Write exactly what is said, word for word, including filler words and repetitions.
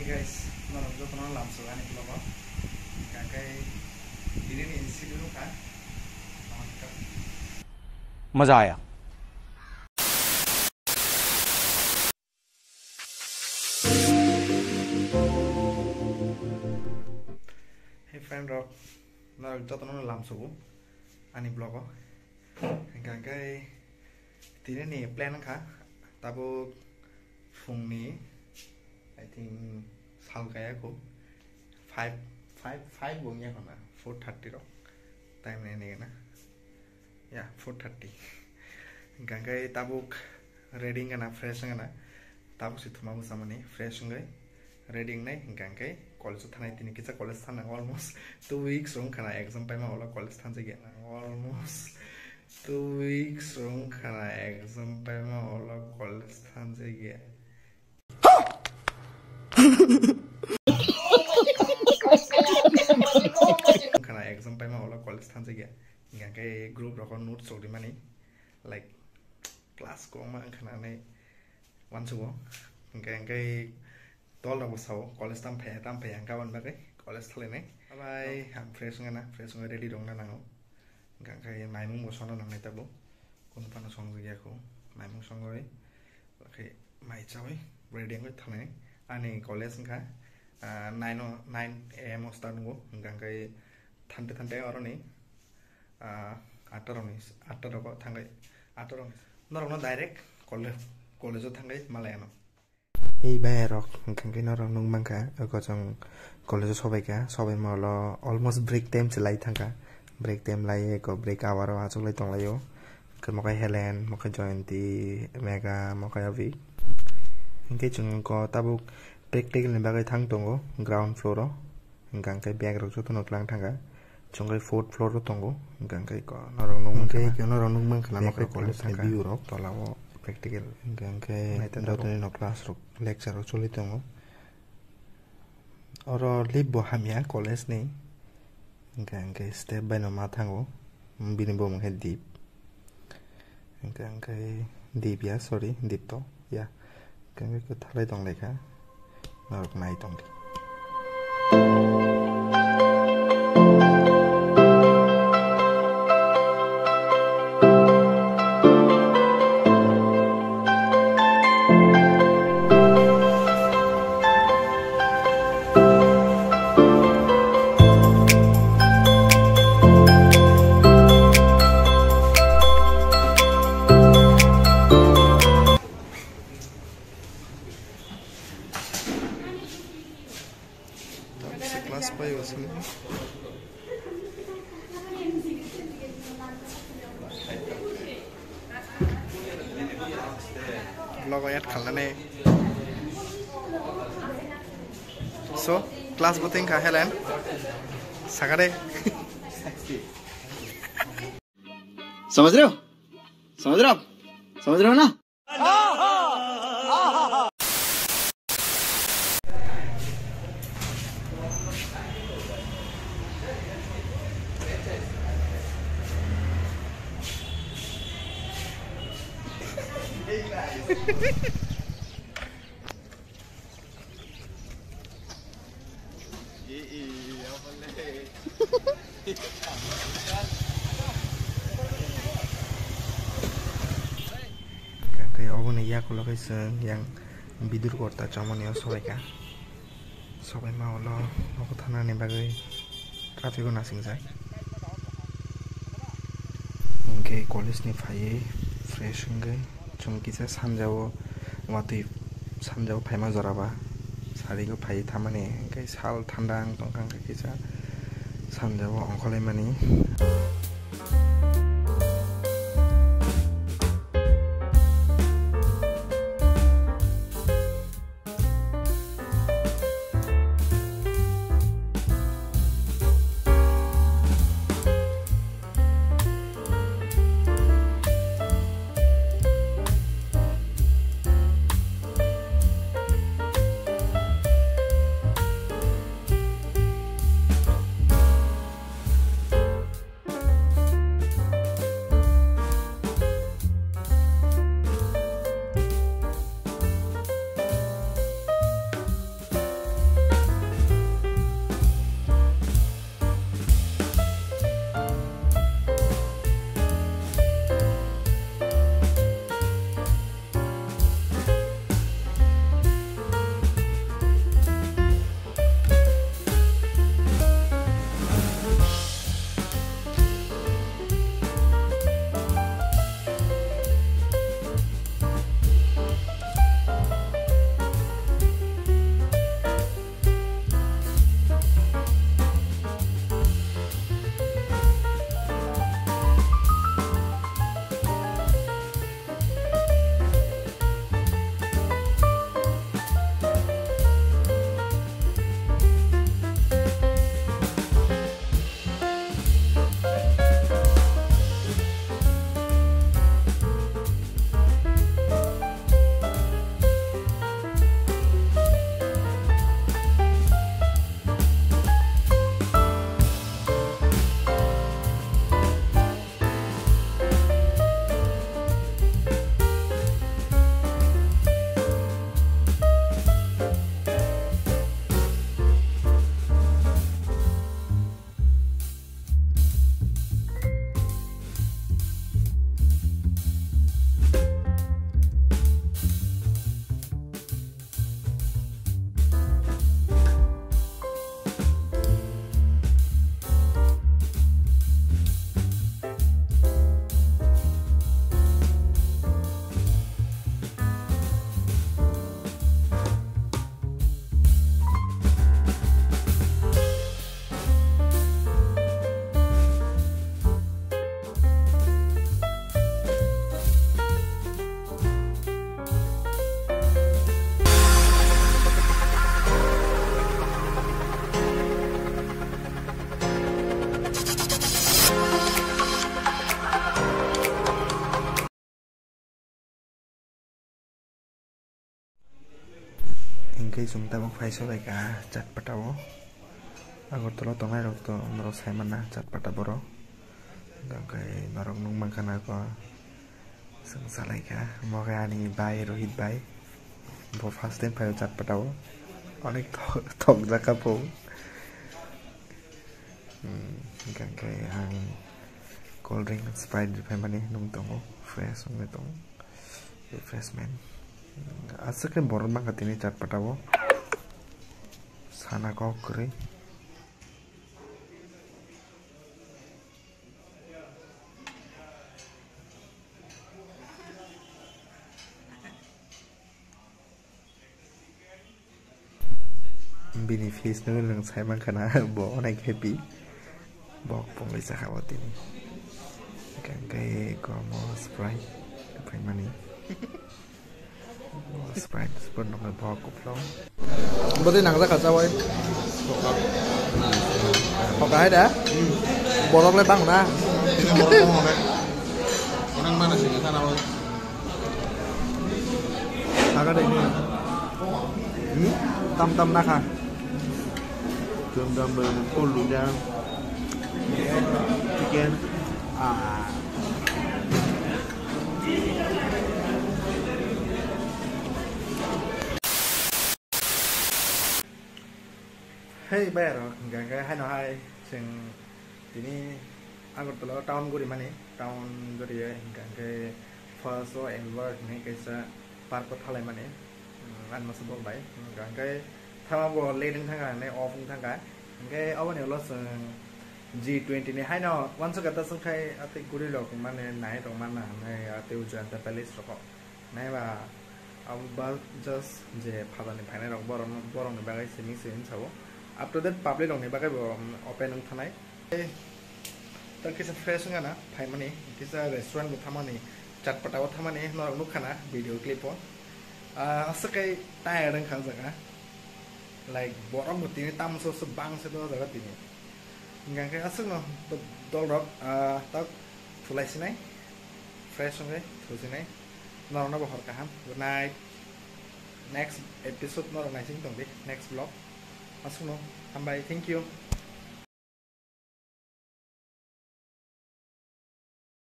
Guys, norok jotono lamsok ani vlog o. Hingkha khe tini ni incident wngkha. Maza aya. Hey friend rok, norok jotono lamsogo ani vlog o. Hingkha khe tini ni plan wngkha tabuk phungni, I think, sal kaya ko five, five, five bo wngya khona, four thirty rok time nai nai na. Ya, four thirty. Hingkha khe tabuk ready wngkha na, fresh wngkha na. Tabuk se thuma bwsa mani fresh wngwi ready wngnai. Hingkha khe college o thanai, tini kisa college thana almost two weeks rok wngkha na exam paima ulo college thanjakya. Almost two weeks rok wngkha na exam paima ulo college thanjakya. Wngkha na exam paima ulo college thanjakya. Hingkha khe group rok o notes sok rimani, like, class kwbangma wngkha na hinwi uansugo. Hingkha khe tol rok bo sao college tam phaiya, tam phaiya, hingkha aboni bagwi college thalainai. Bye, ang fresh wngna, fresh wngwi ready rwngna nango. Hingkha khe naimung bo songna nangnai tabuk. Kunu phano songjakya kho, naimung songwi, khe mai chawi ready wngwi thangnai. Ani college wngkha, ah, nine o, nine A M o start wngo, hingkha khe thante thante oroni, ah, atta rokni, atta rogo thangwi, atta rokni. Norokno direct college, college o thangwi malai ano. Ei bayarok, hwnkhe norok nukmankha, eko chwng college-o sobaikha, sobaima ulo almost break time se lai thangkha. Break time lai eko break hour-o achuklai tonglaio. Hwnkhe mokai Helen, mokai Jayanti, Megha, mokai Abhi. Hwnkhe chwng eko tabuk practical-ni bagwi thang tongo ground floor-o. Hwnkhe ang khe bag rok jotono tlang thangkha. Chwng khe fourth floor o tongo. Hwnkhe ang khe ko norok nukmankha na. Hwnkhe ko norok nukmankha na bag rok college ni view rok tola o practical. Hwnkhe ang khe jotono class rok lecture rok choli tongo. Oro lift bo hamya college ni. Hwnkhe ang khe step bai no ma thango. Bini bumung khe Deep. Hwnkhe ang khe Deep ya, sorry, Deep to ya. Hwnkhe ang khe kwthalai tong lai kha. Norok nai tong di. Class pai o sini. Vlog o add khalnani. So, class bo tengkha Helen. Sakade. समझ रहे हो? समझ रहे हो? समझ रहे हो ना? Hwnkhe oboni yakulo khe chwng yang bidur gorta chomoni o sobaikha. Sobaima ulo nogo thanani bagwi traffic o nasingjak. Hwnkhe college ni phaiwi fresh wngwi chwng kisa sanjao watwi sanjao phaima jora ba sari o phaiwi thamani hwnkhe sal thanda wng tongkha hwnkhe kisa sanjao ongkhorlaimani. Hingke chwng tabuk phai solaika Chatpata o. Agartala tongnai rok to norok sai manna Chatpata borok. Hingke norok nukmankha na ko. Chwng salaikha, omo khe ani bai Rohit bai. Bo first time phaio Chatpata o. Onek thok, thokjak kha bo. Hmm, hingkha khe ang cold drink, Sprite rwphaimani nung tongo. Fresh wngwi tongo. Refreshment. Aswk khe borok mankha tini Chatpata o. Sana kok kwrwi. Bini face no nwng sai mankha na, bo onek happy. Bok pungwi sakha o tini. Hingkhe kormo Sprite phaimani. Sprite, Sprite nokni bok kupulung. Bwtwi nangjak kha chawai. Hoka hai da? Borok le bang na? Tini borok tong le. Onang mana sini sana wai. Saga de ni. Hmm? Tam tam na kha. Tam tam bai kol lu da. Chicken. Ah. Hey, bayar, hingkha khe haino hai, chwng tini Agartala o town guri mani, town guri hingkha khe first o Albert hinwi kaisa park o thalai mani, hmm, ani masa bok bai, hingkha khe thama bo late wng thangkha, hinwi off wng thangkha, hingkhe aboni ulo chwng G twenty ni haino uansukha ta chwngkhai atwi guri rok mane nai rok manna hinwi atwi Jayanta Palace rok o. Naiba abo ba just je phatarni phainai rok borok borokni bagwi simi simi sao. Up to date public rokni bagwi bo, um, open wng thanai. Eh, ta kisa fresh wngana phaimani, kisa restaurant bo thamani, Chatpata o thamani, norok nukha na video clip o. Ah, aswk kai tired wngkha o jaga. Like, borok bo tini tamso se bangse do o jaga tini. Hingkha khe aswkno do-, dolrok, ah, tak thulai sinai, fresh wngwi thu sinai. Norokno bo hor kaham. Good night. Next episode norok naising tongdi, next vlog. Aswkno hambai, thank you.